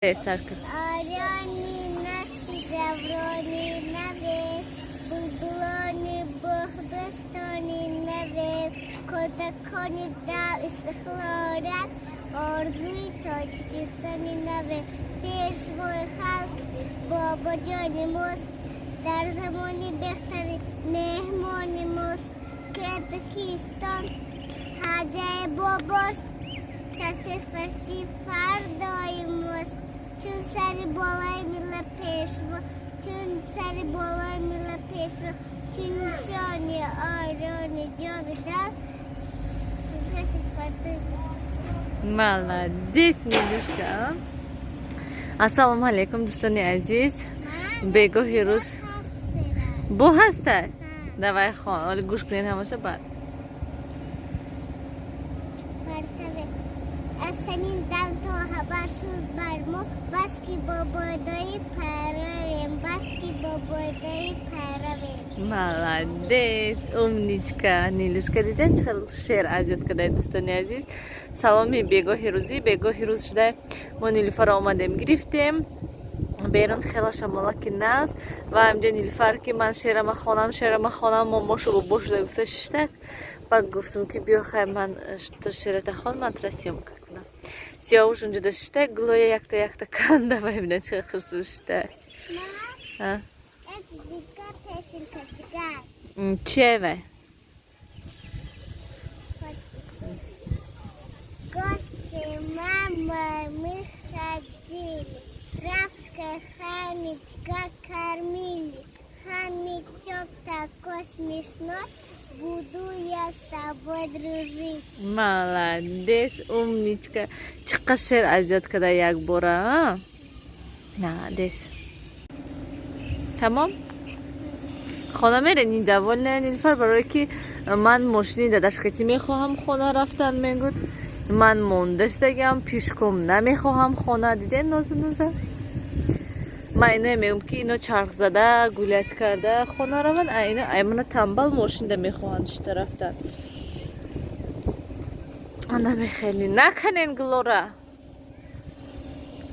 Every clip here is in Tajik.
Сарка. Ориёни насли даврони наве, булбулони боғбостони наве, кӯдакони дав истиқлолият, орзуи Тоҷикистони наве, пешвои халқ бобоҷони мост, дар замони беҳтари меҳмони мост, Кӯдакистон ҳаҷаи бобост, шарти фарти фардои мост, чун сари болои мила пешво, чун сари болои мила пешво, чун нишони ориёни ҷовидан, шӯҳрати фарди. Молодец, Нилюшка. Ассалому алайкум, дӯстони азиз. Бегоҳи рӯз бо ҳаста? Давай хон, оли гӯш кунед ҳамаша баъд. Партаве. Аз самин дам то хабар шуд бар мо, бас ки бободои пайравем, бас ки бободои пайравем. Молодец, умничка. Нилюшка, диден чӣ хел шеър аз ёд кардаед, дӯстони азиз? Саломи бегоҳи рӯзӣ, бегоҳи рӯз шуда мо Нилуфарро омадем гирифтем. Берун хела шамолаки наст ва инҷо Нилуфар ки ман шеърама хонам, шеърама хонам, момошу бобо шуда гуфта шиштак. Баъд гуфтум ки биё хай ман ту шеърата хон, ман тура съёмка кунам. Сиёвуш унҷода шишта, гулоя якта якта канда ва бибинед чӣ хушрӯ шишта. Ма, это дика песенка чигар. Чие вай? Гости мама мы ходили, травкой хомячка кормили. Хомячок такой смешной, буду я с тобой дружить. Молодец, умничка. Чӣ қадр шеър аз ёд карда якбора, а? Молодец. Тамом? Хона мере недовольная Нилуфар, барое ки ман мошини дадашкатӣ мехоҳам хона рафтан мегӯд. Ман монда шудагиам, пешком намехоҳам хона. Диден нозу ноза? Ман иное мегӯм ки ино чарх зада, гулять карда хона раванд, а ино аймана тамбал мошинда мехоҳанд шита рафтан. Ана мехели наканен гулора.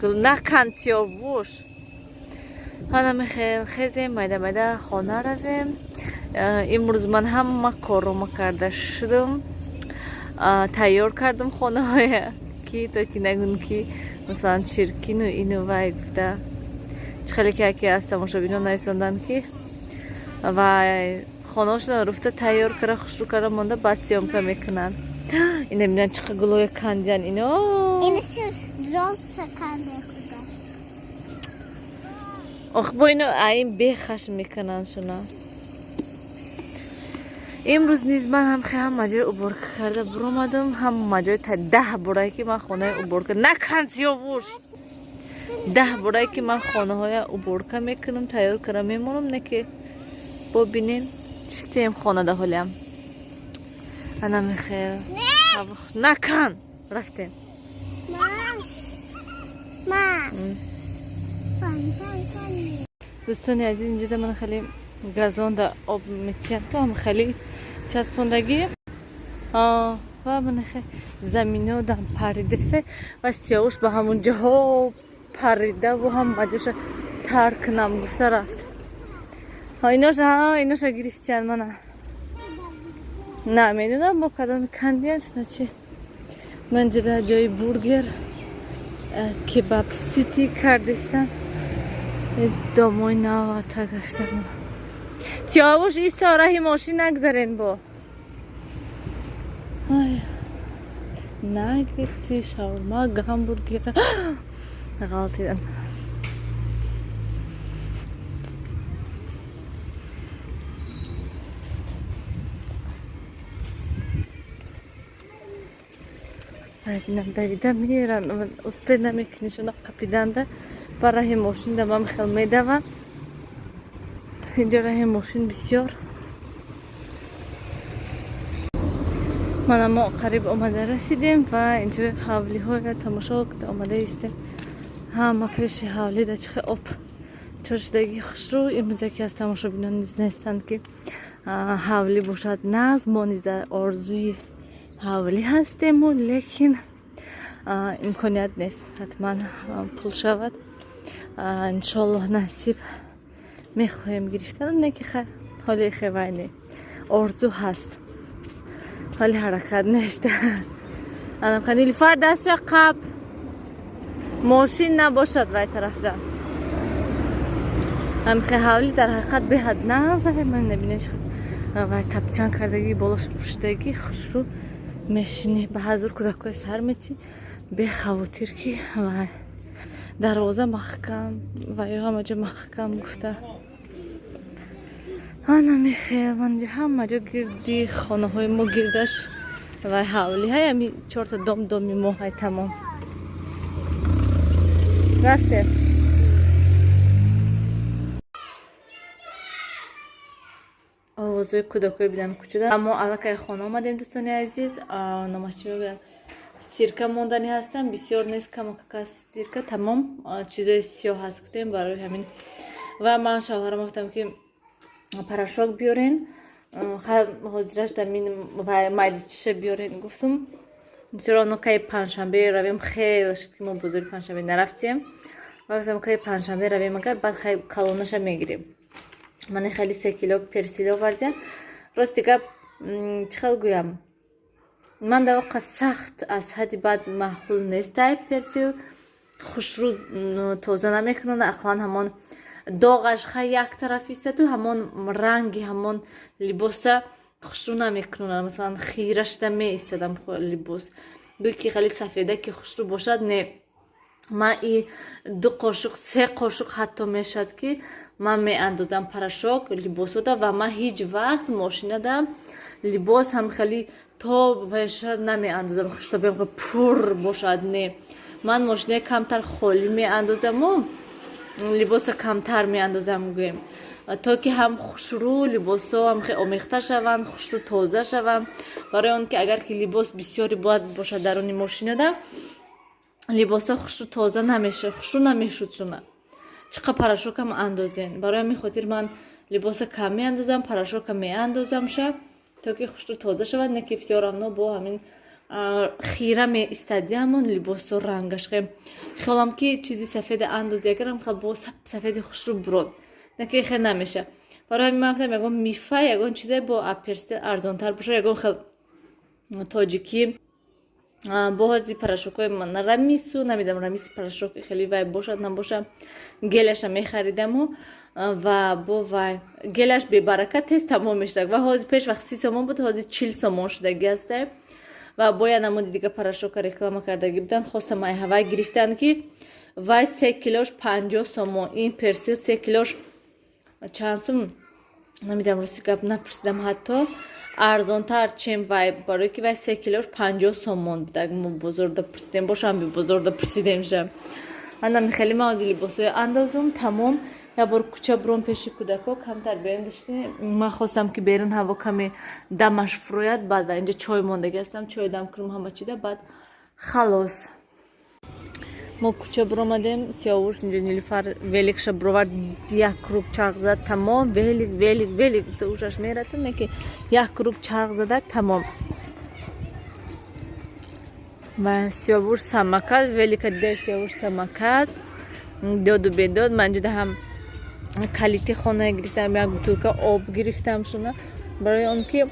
Гул накан сиёвуш. Ана мехел хезем, майда майда хона равем. Имрӯз ман ҳама коррома карда шудум. Тайёр кардам хонаҳоя ки то ки нагун ки масалан чиркину ину вай гуфта. Чӣ хеле ки яке аз тамошобинон нависонданд ки вай хонаҳошона руфта тайёр карда хушрӯ карда монда баъд съёмка мекунанд. Ина бинанд чӣ қадр гулоя кандиян ино. Ина жолтша канде худаш. Ох, бо ино аин бехашм мекунанд шуна. Имрӯз низ ман ҳам хе ҳама ҷой уборка карда буромадам, ҳама ҷой 10 борае ки ман хонаи уборка накан сиёвуш. 10 борае ки ман хонаҳоя уборка мекунам, тайёр карда мемонам, не ки бо бинен шитем хонада ҳолиам. Ана мехел. Накан! Рафтем. Ма. Ма. Фонтан кани. Дӯстони азиз, инҷода ман хеле газонда об метиҳам, ки ҳам хеле часпондагӣ ва ман хе замино дам паридасе ва сиёвуш ба ҳамун ҷоҳо паридаву ҳама ҷоша тар кунам гуфта рафт. Иноша, иноша гирифтиян мана. На медонам бо кадоми кандиян шуна чи. Ман ҷода ҷои бургер кебаб сити кардистан. Домои навата гаштан. Сиёвуш исто раҳи мошин нагзарен бо. Ай. Наггетси, шаурма, гамбургер. Ғалтидан. Ай, бинам давида меран, успеть намекунишона қапиданда ба раҳи мошин да ман хел медавам. Инҷо раҳи мошин бисёр. Мана мо қариб омада расидем ва инҷо ҳавлиҳоя тамошо омада истем. Ҳама пеши ҳавлида чӣ хел об чошидагӣ хушрӯ. Имрӯз яке аз тамошобинон низ нестанд ки ҳавлӣ бошад нағз. Мо низ дар орзуи ҳавлӣ ҳастему, лекин Имконият нест, ҳатман пул шавад. Иншоаллоҳ, насиб, мехоҳем гирифтан, не ки ҳоли хевай не, орзу ҳаст, ҳоли ҳаракат нест. Нилуфар, дастша қаб, мошин набошад вай тарафда. Ҳамихе ҳавли дар ҳақиқат беҳад назаре. Ман набинеш, вай тапчан кардагӣ, болоша пӯшидагӣ, хушрӯ мешинӣ, ба ҳазур кӯдакҳои сар метӣ, бехавотир, ки вай дарвоза маҳкам ва ё ҳама ҷо маҳкам гуфта. Ана мехел манҷа ҳама ҷо гирди хонаҳои мо гирдаш вай ҳавли ҳай, ами чорта дом, доми мо ҳай, тамом. Рафтем. Овозҳои кӯдакҳои бидан кӯчада. Мо аллакай хона омадем, дӯстони азиз. Номаш чӣ мегӯянд, стирка мондани ҳастам, бисёр нест, камакака стирка, тамом. Чизои сиёҳ ҳаст, гуфтем, барои ҳамин. Ва ман шавҳарам гуфтам, ки порошок биёрен, ҳозираш дамин майдичиша биёрен, гуфтум. Бисёр оно кай панҷшанбе равем, хеле шуд, ки мо бозори панҷшанбе нарафтем. Гуфтам, кай панҷшанбе равем, агар баъд хай калонаша мегирем. Мане хеле 3 кило Персил овардям. Рости гап, чӣ хел гӯям, ман дар воқеъ сахт аз ҳадди бад маъқул нестай. Персил хушрӯ тоза намекунад, ақлан ҳамон доғаш хай як тараф истаду ҳамон ранги ҳамон либоса хушрӯ намекунад. Масалан, хира шуда меистадам либос, гӯй ки хеле сафеда ки хушрӯ бошад, не. Ман и ду қошуқ, се қошуқ ҳатто мешавад, ки ман меандозам порошок либосода. Ва ман ҳеҷ вақт мошинада либос ҳам хеле то веша намеандозам, хуштобем пур бошад, не. Ман мошинаи камтар холӣ меандозаму либоса камтар меандозам, гӯем, то ки ҳам хушрӯ либосҳо ҳам хеле омехта шаванд, хушрӯ тоза шаванд. Барои он ки агар ки либос бисёре бояд бошад даруни мошинада, либосҳо хушрӯ тоза намеша, хушрӯ намешуд шуна, чӣ қа порошокам андозен. Барои ҳамин хотир ман либоса кам меандозам, порошока меандозамша, то ки хушрӯ тоза шавад. Не ки всё равно бо ҳамин хира меистади ҳамон либосҳо рангаш. Хиёлам ки чизи сафеда андози, агарам хел бо сафеди хушрӯ бурод, не ки хел намеша. Барои ҳамин ман гуфтам, ягон мифа, ягон чизе бо Персил арзонтар бошад, ягон хел тоҷикӣ бо ҳози порошокҳои Рамису, намедонам, Рамиси порошок хеле вай бошад, набошад, геляша мехаридаму ва бо вай геляш бебаракат тез тамом мешудак. Ва ҳозир пеш вақт 30 сомон буд, ҳозир 40 сомон шудагӣ ҳастай. Ва бо як намуди дига порошока реклама кардагӣ буданд, хостам ай ҳавай гирифтан, ки вай 3 килош 50 сомон, ин Персил 3 килош чанд сум, намедонам, рости гап, напурсидам ҳатто. Арзонтар, чем вай, барое ки вай 3 килош 50 сомон будак. Мо бозорда пурсидем, бошам бозорда пурсидемша. Анам хеле ман ози либосҳои андозум, тамом. Як бор кӯча буром пеши кӯдако, камтар берун доштем. Ман хостам, ки берун ҳаво каме дамаш фурояд, баъд ва инҷа чой мондагӣ ҳастам, чой дам кунам, ҳама чида, баъд халос. Мо кӯча буромадем, Сиёвуш инҷо Нилуфар великша буровард, як круг чарх зад, тамом. Велик, велик, велик гуфта ушаш мерату, не ки як круг чарх задак, тамом. Ва Сиёвуш самокат, велика дида, Сиёвуш самокат, доду бедод. Ман ҷуда ҳам калити хона гирифтам, як бутылка об гирифтам шуна, барои он ки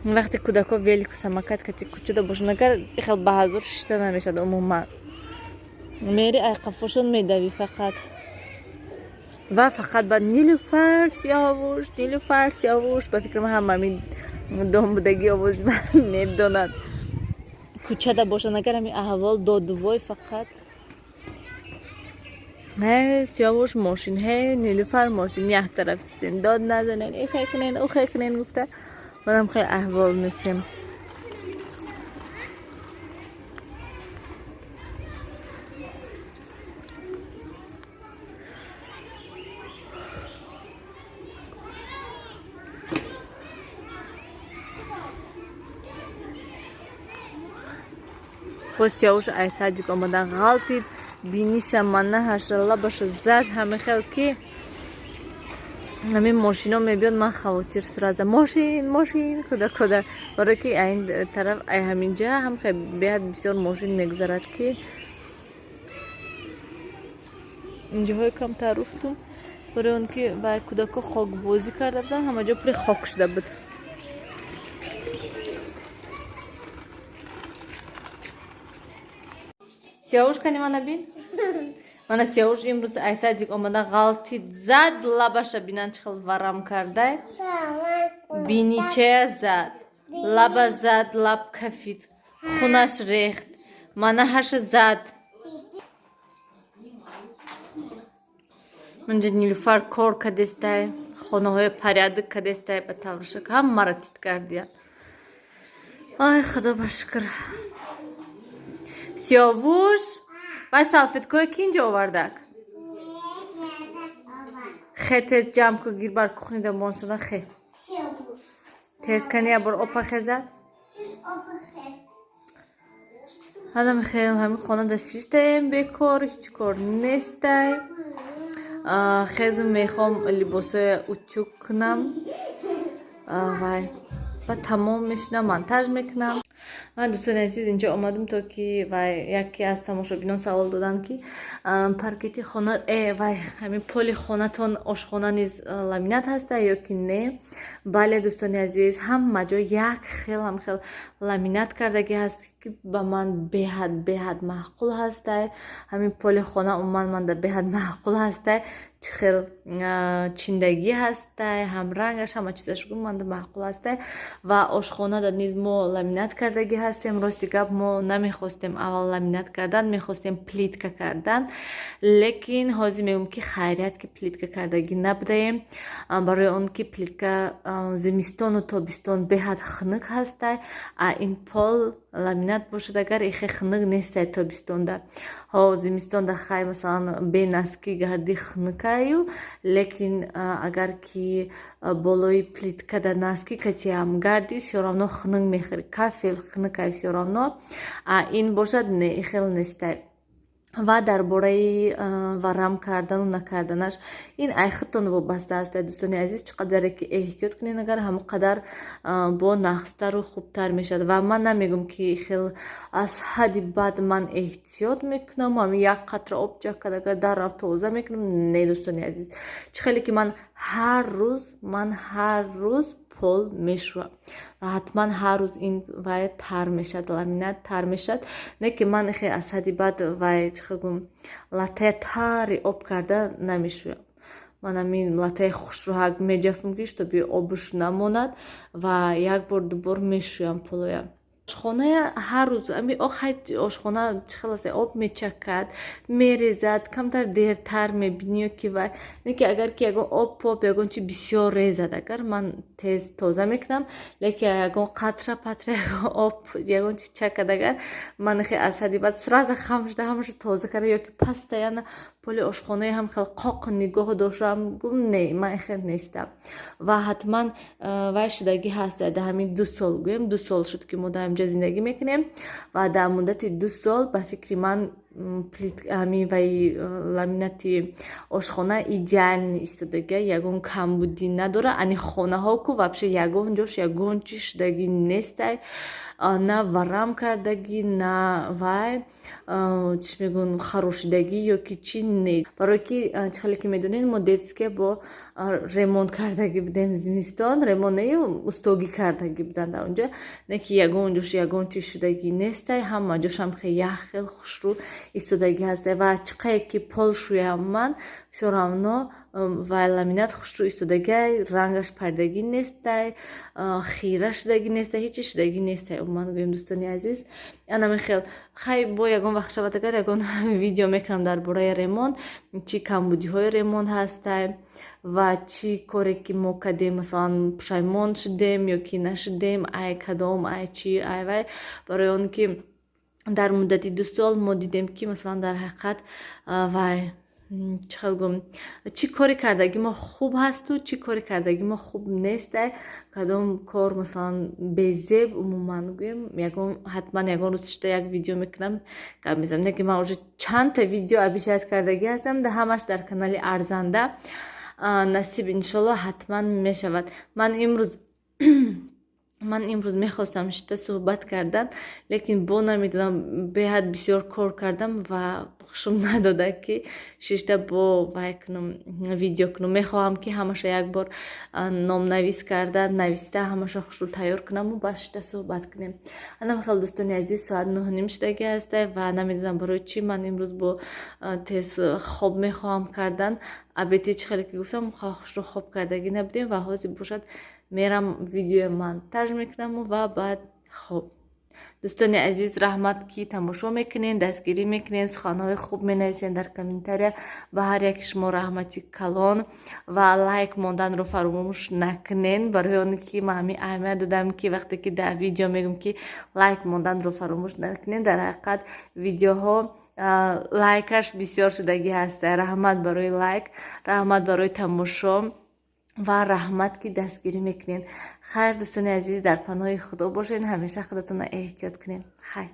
вақте кӯдакҳо велику самокат кати кӯчада бошанд, агар хел ба ҳазур шишта намешавад умуман, мери айқафошон медавӣ фақат ва фақат. Ба Нилуфар, Сиёвуш, Нилуфар, Сиёвуш, ба фикри ман ҳама ҳамин дом будагӣ овози ман медонад. Кӯчада бошанд агар, ҳамин аҳвол, додувой фақат. Ҳе, Сиёвуш мошин, ҳе, Нилуфар мошин, як тараф истем, дод назанен, ихе кунен, ухе кунен гуфта, манам хеле аҳвол мекунем. Боз Сиёвуш ай садик омадан ғалтид, биниша манаҳаша, лабаша зад, ҳама хел ки. Ҳамин мошино мебиёд, ман хавотир сразу, мошин, мошин, куда, куда, барое ки айн тараф, ай ҳаминҷа ҳам беҳад бисёр мошин мегузарад, ки инҷоҳои камтар руфтум, барои он ки вай кӯдако хокбозӣ карда буданд, ҳама ҷо пури хок шуда буд. Сиёвуш, кани мана бин, мана Сиёвуш имрӯз айсадик омада ғалтид, зад лабаша, бинан чӣ хел варам кардай, биничая зад, лаба зад, лаб кафид, хунаш рехт, мана ҳаша зад. Манҷа Нилуфар кор кадестай, хонаҳои порядок кадестай, ба тавршак ҳамаро тит кардия. Ай, худо ба шукр. Сиёвуш, вай салфеткое ки инҷо овардак? Хе, тез ҷамъ ку, гир бар кухнида моншона, хе. Тез кани, я бор опа хезад. Ҳадам хел ҳамин хонада шиштаем, бекор, ҳеҷ кор нестай. Хезм, мехоҳам либосҳоя утюг кунам, вай ба тамом мешинам, монтаж мекунам. Ман, дӯстони азиз, инҷо омадам, то ки вай яке аз тамошобинон савол доданд, ки паркети хона, вай ҳамин поли хонатон, ошхона низ ламинат ҳаста ё ки не. Бале, дӯстони азиз, ҳама ҷо як хел ҳам хел ламинат кардагӣ ҳаст, ки ба ман беҳад беҳад маъқул ҳастай. Ҳамин поли хона умуман манда беҳад маъқул ҳастай, чӣ хел чиндагӣ ҳастай, ҳам рангаш, ҳама чизаш манда маъқул ҳастай. Ва ошхонада низ мо ламинат кардагӣ ҳастем. Рости гап, мо намехостем аввал ламинат кардан, мехостем плитка кардан, лекин ҳозир мегӯм, ки хайрият, ки плитка кардагӣ набудаем, барои он ки плитка зимистону тобистон беҳад хунук ҳастай, а ин пол ламинат бошад агар, ихе хунук нестай тобистонда. Ҳо, зимистонда хай, масалан, бе носки гарди хунукаю, лекин агар ки болои плиткада носки катиам гарди, всё равно хунук мехӯри, кафел хунукай всё равно, а ин бошад не, ихел нестай. Ва дар бораи варам кардану накарданаш, ин айхудтон вобаста аст, дӯстони азиз. Чӣ қадаре ки эҳтиёт кунед агар, ҳамон қадар бо нағзтару хубтар мешавад. Ва ман намегӯм, ки хел аз ҳадди бад ман эҳтиёт мекунам, ҳамин як қатра об чакад агар, дар рафт тоза мекунам. Не, дӯстони азиз, чӣ хеле ки ман ҳар рӯз пол мешӯям ва ҳатман ҳар рӯз ин вай тар мешавад, ламинат тар мешавад. Не ки ман хе аз ҳадди бад вай, чӣ хел гӯм, латтая тари об карда намешӯям. Ман ҳамин латтаи хушрӯҳак меҷафам, ки чтобы обуш намонад, ва як бор, дубор мешӯям полоя. Ошхоная ҳар рӯз ами охай, ошхона чӣ хел аст, об мечакад, мерезад, камтар дертар мебинӣ ё ки вай. Не ки агар ки ягон об поб, ягон чи бисёр резад агар, ман тез тоза мекунам, лекин ягон қатра патра ягон об, ягон чи чакад агар, ман хе аз ҳадди бад сразу хам шуда ҳамаша тоза карда ё ки постоянно поли ошхонаи ҳам хел қоқ нигоҳ доштам гум, не, ман хел нестам. Ва ҳатман вай шудагӣ ҳаст, дар ҳамин 2 сол, гӯем, 2 сол шуд, ки мо дар ҳаминҷо зиндагӣ мекунем, ва дар муддати 2 сол, ба фикри ман, ҳамин вай ламинати ошхона идеальный истодагия, ягон камбудӣ надора. Ани хонаҳо ку вообще ягон ҷош ягон чи шудагӣ нестай, на варам кардагӣ, на вай, чӣ мегӯн, харошидагӣ ё ки чӣ, не. Барое ки чӣ хеле ки медонед, мо детские бо ремонт кардагӣ будем зимистон, ремонт нею, устогӣ кардагӣ буданд дар онҷа, не ки ягон ҷош ягон чи шудагӣ нестай, ҳама ҷошам хе як хел хушрӯ истодагӣ ҳастай. Ва чӣ қае ки пол шӯям ман, всё равно вай ламинат хушрӯ истодагиай, рангаш пардагӣ нестай, хира шудагӣ нестай, ҳеҷ чи шудагӣ нестай умуман гӯем, дӯстони азиз. Анами хел хай, бо ягон вақт шавад агар, ягон видео мекунам дар бораи ремонт, чӣ камбудиҳои ремонт ҳастай ва чӣ коре ки мо кардем, масалан, пушаймон шудем ё ки нашудем, ай кадом, ай чӣ, ай вай. Барои он ки дар муддати 2 сол мо дидем, ки масалан, дар ҳақиқат вай, чӣ хел гӯм, чӣ коре кардагӣ мо хуб ҳасту чӣ коре кардагӣ мо хуб нестай, кадом кор, масалан, безеб умуман гӯем. Ягон ҳатман ягон рӯз шуда як видео мекунам, гап мезанам. Не ки ман уже чандта видео обещать кардагӣ ҳастам, да ҳамаш дар канали Арзанда. Насиб, иншолло, ҳатман мешавад. Ман имрӯз мехостам шита суҳбат кардан, лекин бо намедонам, беҳад бисёр кор кардам ва хушум надода, ки шишта бо вай кунам, видео кунам. Мехоҳам, ки ҳамаша як бор номнавис карда, нависта, ҳамаша хушрӯ тайёр кунаму баъд шита суҳбат кунем. Анам хел, дӯстони азиз, соат 9:30 шудагӣ ҳаста ва намедонам, барои чӣ ман имрӯз бо тез хоб мехоҳам кардан. Обед и чӣ хеле ки гуфтам, хушрӯ хоб кардагӣ набудем ва ҳозир бошад, мерам, видеои монтаж мекунаму ва баъд хоб. Дӯстони азиз, раҳмат, ки тамошо мекунед, дастгирӣ мекунед, суханҳои хуб менависед дар комментария. Ба ҳар яки шумо раҳмати калон ва лайк монданро фаромӯш накунед, барои он ки ман ҳамин аҳамият додам, ки вақте ки дар видео мегӯм, ки лайк монданро фаромӯш накунед, дар ҳақиқат видеоҳо лайкаш бисёр шудагӣ ҳаста. Раҳмат барои лайк, раҳмат барои тамошо ва раҳмат, ки дастгирӣ мекунед. Хайр, дӯстони азиз, дар паноҳи Худо бошед, ҳамеша худатонро эҳтиёт кунед. Хайр.